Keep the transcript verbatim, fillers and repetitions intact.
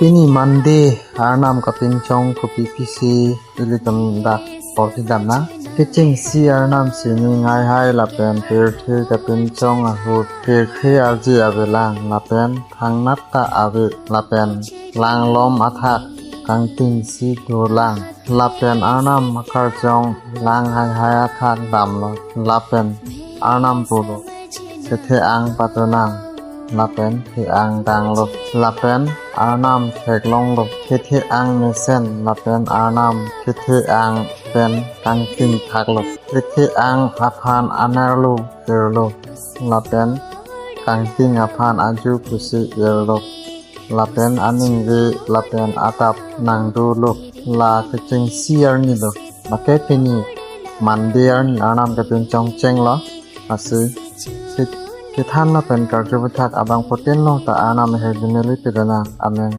Pini Monday arnam kapinchong kopi pisi ilitum dak porti damnang. Kechengsi arnam si ning haihai lapen pirthe kapinchong ahut pirthe arje avelang lapen thangnat ta ave lapen langlom athak kangtingsi dolang lapen arnam akarjong lang haihai athak damlo lapen arnam pulo kethe-ang patonang lapen the-ang danglo lapen arnam theklonglo kethe-ang mesen lapen arnam kethe-ang pen kangting thaklo kethe-ang aphan anerlo irlo lapen kangting aphan aju pusi irlo lapen aningve lapen atap nangdolo la kechengsi arnilo lake pini Monday arni arnam kapinchong chenglo asi kit- kithan lapen karju bethak abang putin long ta arnam aher jumeli pidana amen.